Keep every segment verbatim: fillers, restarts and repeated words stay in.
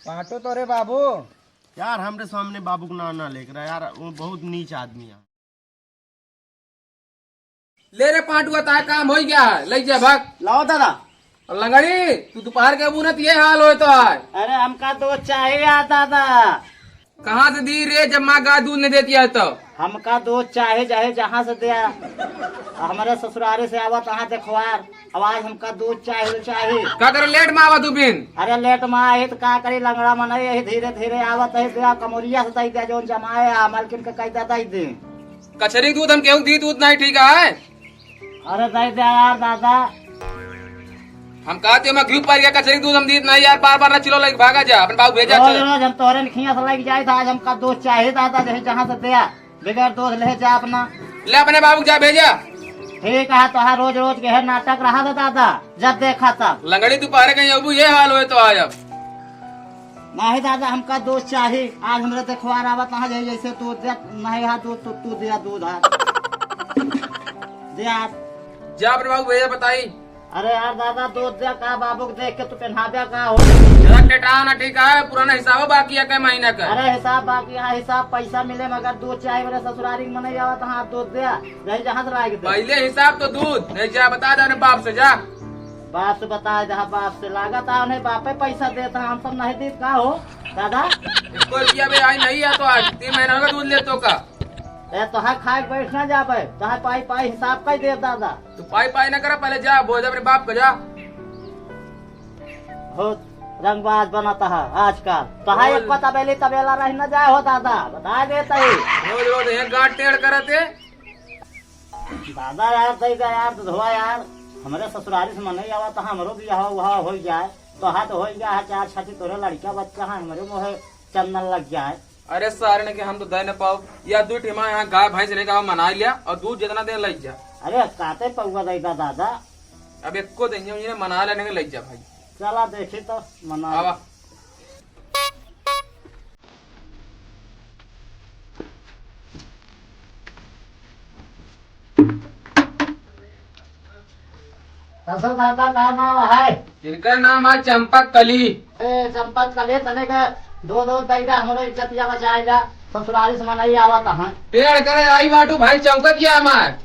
पाटू तो रे बाबू। यार, हमरे सामने बाबू के नाव ना लेके रहा यार, वो बहुत नीच आदमी है। ले रे पाटुआ, तार काम होइ गया है, लइ जा भाग। लाओ दादा। और लंगड़ी, तू दोपहर के अबू न त ये हाल होए तो आए। अरे हमका दूध चाही यार दादा। कहाँ से दी रे, जब माँ गाय दूध नहीं देती है तो? हमका दूध चाही, चाहे जहाँ से दे। हमरे ससुरारी से आवत तहाँ देखवार, अब आज हमका दूध चाही, चाही। का करे लेट में आवा तू बिन? अरे लेट में आई तो का करी, लंगड़ा मनई यही धीरे धीरे आवत है, दे कमोरिया से दे दे, जौन जमाए आ, मालकिन के कह दे, दे दे। कचरी दूध हम केहू दी दूध नहीं, ठीक है? अरे दे दे यार दादा। हम कहते हैं, मैं घी पर गया, कचरी दूध हम दीत नहीं यार, बार बार ना चिलो लेके भागा जा, अपन बाबू भेजा रोज चल। रोज हम तोहरे खिया से लेके जाए था, आज हमका दूध चाही दादा, जही जहाँ से दे, बगैर दूध ले जा अपना। ले अपने बाबू के जा भेजा। ठीक है, तोहार रोज रोज के है नाटक रहा था दादा, जब देखा तब। लंगड़ी दोपहर कहीं अबू ये हाल होए तो आए अब। नहीं दादा, हमका दूध चाही। आज हमरे देखवार आवत, हाँ, जैसे तू दे, नहीं हा दूध, तू, तू दिया दूध हा। दिया। जा अपने बाबू भैया बताई। अरे यार दादा, दूध दे का, बाबू के देख के तू पहनावे का हो? जरा टेटा ना, ठीक है, पुराना हिसाब बाकी है कई महीना का। अरे हिसाब बाकी है, हिसाब पैसा मिले, मगर दूध चाही मेरे ससुरारी में नहीं आवत, हाँ, दूध दे, यही जहाँ से लाए के दे। पहले हिसाब तो दूध, नहीं जा बता दे अपने बाप से जा। बाप से बताए दे, बाप से लागत आ, उन्हें बापे पैसा देता, हम सब नहीं दीत का हो दादा? एको रुपया बे आई नहीं है तो आज तीन महीना होगा दूध ले तो का। ए, तोहार खाए के बैठ ना जाबे, तोहार पाई पाई हिसाब कई दे दादा। तू पाई पाई ना करा, पहले जा बोल अपने बाप को जा। बहुत रंगबाज बनत है आजकल। तोहार रोज एक पता बेली तबेला रही ना जाए हो दादा, बता देता ही। रोज रोज एक गांठ टेढ़ करत है। दादा यार, तई का यार, दुधवा यार, हमरे ससुरारी से मनई आवा तो हमरो बियाह उहा हो जाए। तो हाथ हो गया है, चार छाती तोरे लड़का बच्चा है, हमरे मुँहे चंदन लग जाए। अरे सारे ने के हम तो दे न पाओ, या दू ठिमा यहाँ गाय भैंस लेके आओ, मना लिया और दूध जितना दे लग जा। अरे काते पौवा दे दा दादा। अब एको दिन जो इन्हें मना लेने के लग जा भाई। चला देखी तो मना। आवा। ससुर दादा का नाम है? इनका नाम है चंपक कली। ए, चंपक कली, तने का दो दो दैदा हमरो इज्जतिया बचाएगा। ससुरारी से मनई आवत है। पेड़ करे आई बाटू भाई चौकत क्या हमार?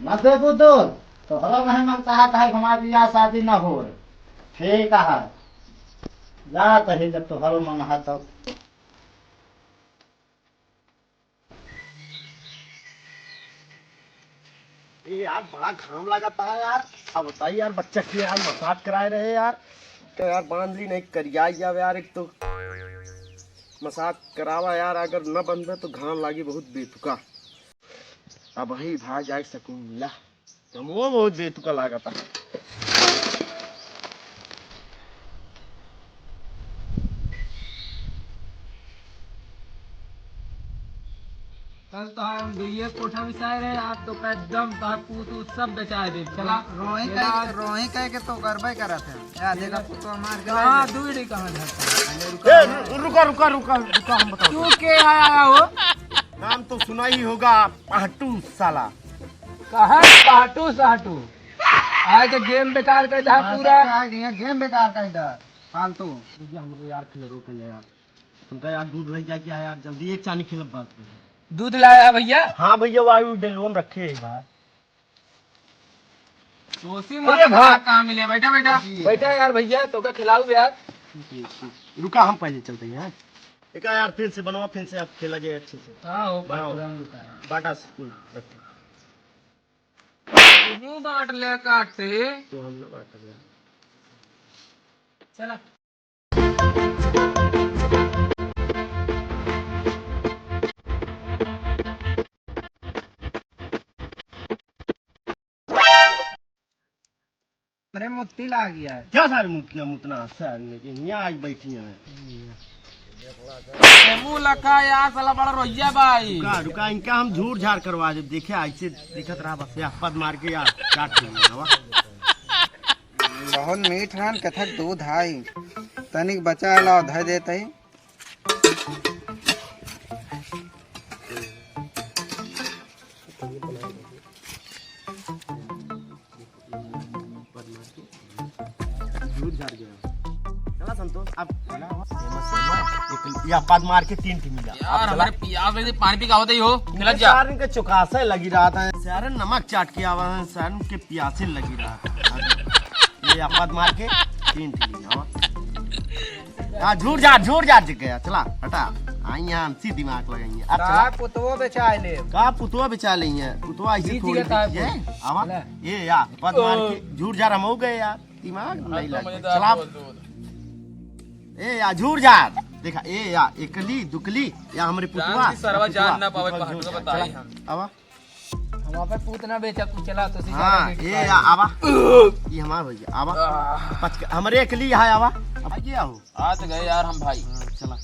मत दे पुतुल, तोहरो नहीं मन चाहत है हमार बियाह शादी न हो। ठीक है, जात है जब तोहरो मन है तब। ए यार, बड़ा घाम लागत है यार। अब बताइए यार, बच्चा के यार मसाज कराए रहे यार। तो यार, बांध ली नहीं, करिया जावे यार। एक तो मसाज करावा यार, अगर न बंधे तो घाम लागी बहुत बेतुका। अब वही भाग जाए सकून मिला। हमो बहुत बेतुका लागता। कल तो हम दुइये कोठा बिसाए रहे, आज तो का एकदम तोहार पूत उत सब बेचाए देब। चला। रोही ये कह, आज रोही कह के तो करबे करत है। या देखा, पुतवा मार के हाँ, ले। दुइड़ी कहाँ धरता है? ए, रु-, रुका, रुका, रुका, रुका, हम बताओ। तू के आया हो? नाम तो सुना ही होगा, पाटू साला। कहाँ पाटू साटू? आज तो गेम बेकार कर दा हाँ, पूरा। तो आज यहाँ गेम बेकार कर दा, फालतू। भैया, हमको यार खेल रोक ले यार। हमका यार दूध लग जाए क्या यार, जल्दी एक चानी खेलब बात कर। दूध लाया भैया? हाँ भैया, वो आयु डेलवन रखे है बाहर। सोसी अरे मत भा- कहाँ मिले, बैठा, बैठा। बैठा यार भैया, तो का खिलाऊ यार। रुका, हम पहले चलते हैं यार। एक यार फिर से बनवा, फिर से आप खेला जाए अच्छे से। हाँ, हो, बनाओ। पुरान दुकान। बाटा से कुल रखो। तू बांट ले काटे। तो हम लोग बांट ले। चला। अरे मुत्ती लाग गया है। क्या सारे मुत्तियाँ मुतना सारे लेके यहाँ आज बैठी हैं। मुँह लखा यार, साला बड़ा रोइया भाई। रुका, रुका, इनका हम झूठ झाड़ करवा दे। देखे, ऐसे दिखत रहा बस, या पद मार के यार, काट के हवा। बहुत मीठ रहन, कथक दूध हाई। तनिक बचा लाओ, धर देते ही। दूध झाड़ गया। चला संतोष। अब एक, या पद मार के तीन टीम मिला। यार, अब चला। हमारे पियास लगी, पानी पी के आवत ही हो। निकल जा। सारन के चौकासा लगी रहा था। सारन नमक चाट के आवा है, सारन के पियासे लगी रहा था। ये या पद मार के तीन टीम मिला। हाँ, झूठ जा, झूठ जा, जिक गया। चला, हटा। आई यहाँ हमसे दिमाग लगाइए। अब चला। का पुतवो बेचा ले। का पुतवा बेचा ले है? पुतवा ऐसे जीत थोड़ी गया था बिकी है। आवा। चला। ये या, पद मार के झूठ जा, हम हो गए यार। दिमाग नहीं लग रहा। चला। ए या, झूठ जा। देखा, ए या, एकली, दुकली, या हमरे पुतवा, जान की सरवा पुतवा, जान ना पावे, पुतवा पहाड़ झूठ को जा। बताई चला। हम। आवा। हम आपन पूत ना बेचा, कुछ चला तो सिखावा हाँ, बेटी ए पाई। या, आवा। ये हमार भैया, आवा। आह। पचक-, हमरे एकली यहाँ आवा। अब आइए आओ। आ तो गए यार हम भाई। हाँ, चला।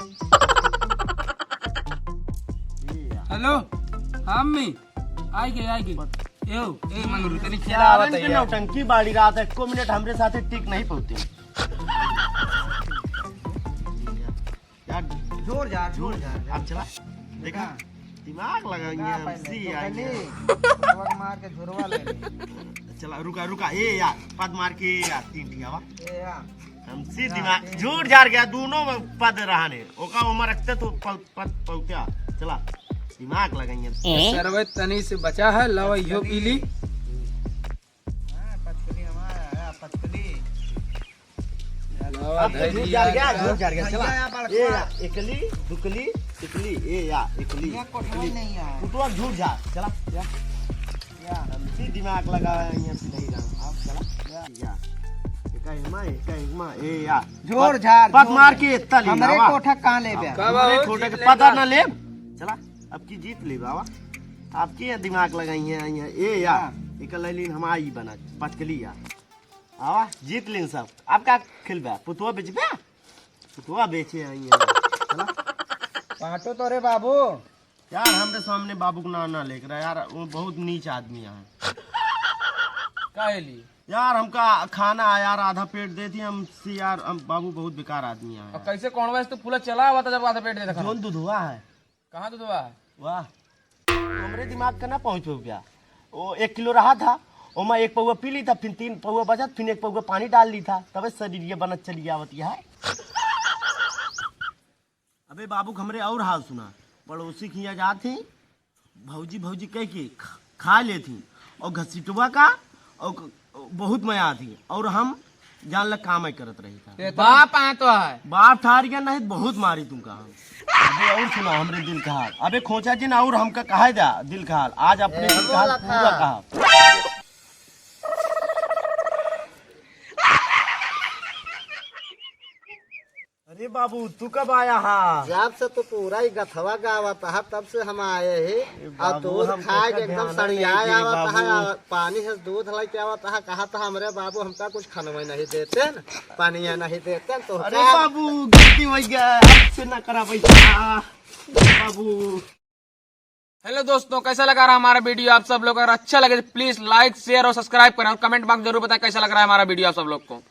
ये या। हेलो, हाँ अम्मी, आई गए, आई गए। बस। एहो, ए मंगरू, तनी खेला आवत सारन के है यार। नौटंकी बाड़ी रात है, एको मिनट हमरे साथे टिक नहीं पौते। यार, जोर जा, जोर जा, जा। अब चला, देखा, हाँ। दिमाग लगाइए, ना, हम पहले सी तो आएंगे। पहले पटवा के मार के झुरवा ले ले। चला, रुका, रुका, ए यार, पद मार के यार, तीन टिकावा। ए यार। हमसे ना, दिमाग, तीन झूठ जार गया, दोनों में पद रहने। ओका उमर रखते तो पद, पद पहुंचा। चला, दिमाग लगाइए। सरवे तनी से बचा है, लावा यो पी ली। हाँ, पचकली हमारा, हाँ, पचकली। लावा अब तो धरी झूठ जार गया, यार। झूठ जार गया, चला। भैया, बड़का। ए या, एकली, दुकली, तिकली, ए या, एकली, यहाँ कोठा तिकली। नहीं है। तू तो अब झूठ जार, चला, या। या। हमसे दिमाग लगा है, यहाँ पे नहीं रहा। अब चला, या। या। एका हिमा, एका हिमा, ए या। झूठ जार, पद झूठ मार जार। के इतना ले हमरे लावा। कोठा कहाँ ले बे? हमरे कोठा के पता ना ले। चला, अब की जीत ले बाबा। आपके यहाँ दिमाग लगाई है, यहाँ। ए या, हाँ। एका ले लीन हमारी बना, पचकली या। आवा, जीत लीन सब। आप का खेलबे? पुतवा बेचबे? पुतवा बेचे आई है। चला। पाटो तो रे बाबू। यार, हमरे सामने बाबू को ना, ना लेकर यार, वो बहुत नीच आदमी है। काहे ली? यार, हमका खाना है यार, आधा पेट देती हम सी यार, हम बाबू बहुत बेकार आदमी है। और कैसे कौन वैसे तो पूरा चला हुआ था जब आधा पेट देता खाना? जोन दुधवा है। कहाँ दुधवा है? वाह, हमरे दिमाग का ना पहुँच हो गया। वो एक किलो रहा था, ओमा एक पौवा पी ली था, फिर तीन पौवा बचा, फिर एक पौवा पानी डाल ली था, तबे शरीर ये बनत चली आवत है। अबे बाबू, हमरे और हाल सुना। पड़ोसी के यहाँ जात ही, भौजी, भौजी कह के ख-, खा लेत ही, और घसीटवा का, और क-, बहुत मया आती, और हम जान ला काम ही करत रही था। ये तो बाप आए तो है। बाप ठार गया नहीं, बहुत मारी तुमका हम। अबे और सुना हमरे दिल का हाल। अबे खोचा जिन और हमका कहा जा दिल का हाल। आज अपने दिल का हाल पूरा कहा। अरे बाबू, तू कब आया हा? जब से तू पूरा ही गथवा गावत हा, तब से हम आए ही। ए आ बाबू, दूध हम खाए के एकदम सड़ियाए आवत हा। पानी है, दूध लेके आवत हा, कहा था, "हमरे बाबू हमका कुछ खनवे नहीं देते न, पानी नहीं देते न।" तो अरे बाबू, गलती हो गया, अब से ना करा पैसा। बाबू। हेलो दोस्तों, कैसा लगा रहा हमारा वीडियो आप सब लोग? अगर अच्छा लगे तो प्लीज लाइक, शेयर और सब्सक्राइब करें और कमेंट बॉक्स जरूर बताएं कैसा लग रहा है हमारा वीडियो आप सब लोग को।